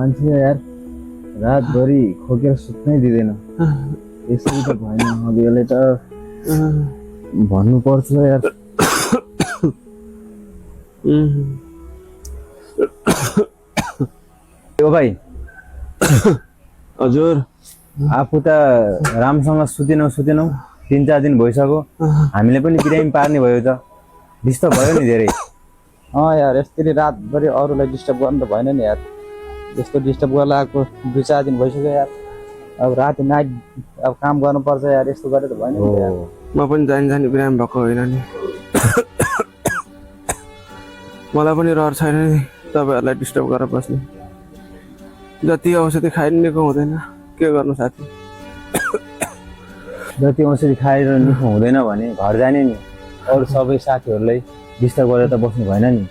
मान्छे यार रातभरि खोकेर सुत्नै दिँदैन। यसरी त भएन, हबियाले त भन्नु पर्छ यार। ओ भाइ हजुर आफू त राम्रोसँग सुतेनौ 3-4 दिन भइसक्यो। हामीले पनि बिरामी पार्ने भयो त, डिस्टर्ब भयो नि धेरै। यार यसरी रातभरि अरूलाई डिस्टर्ब गर्नु त भएन नि यार। यस्तो डिस्टर्ब गर्न लागेको 2-4 दिन भइसक्यो यार। अब राति नाइट अब काम गर्नुपर्छ यार, यस्तो गरे त भएन नि यार। म पनि जानी बिरामी भएको होइन नि। मलाई पनि रहर छैन नि तपाईँहरूलाई डिस्टर्ब गरेर बस्ने। जति औषधि खाइदिएको हुँदैन, के गर्नु साथी। जति औषधि खाएर निको हुँदैन भने घर जाने नि। अरू सबै साथीहरूलाई डिस्टर्ब गरेर त बस्नु भएन नि।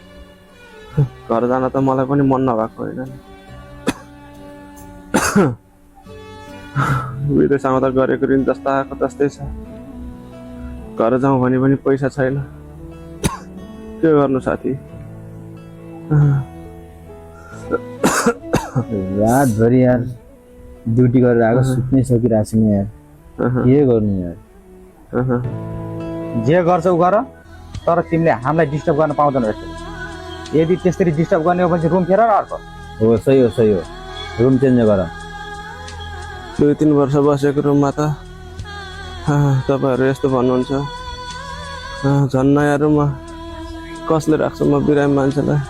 घर जान त मलाई पनि मन नभएको होइन नि। विदेशमा त गरेको ऋण जस्ता आएको तस्तै छ। घर जाउँ भने पनि पैसा छैन, के गर्नु साथी। रातभरि यार ड्युटी गरेर आएको, सुत्नै सकिरहेको छैन यार। के गर्नु यार। जे गर्छौ गर, तर तिमीले हामीलाई डिस्टर्ब गर्न पाउँदैन रहेछ। यदि त्यसरी डिस्टर्ब गर्ने हो भने रुम फेर अर्को। हो सही हो रुम चेन्ज गर। 2-3 वर्ष बसेको रुममा त तपाईँहरू यस्तो भन्नुहुन्छ। झन् नयाँ रुममा कसले राख्छ म बिरामी मान्छेलाई।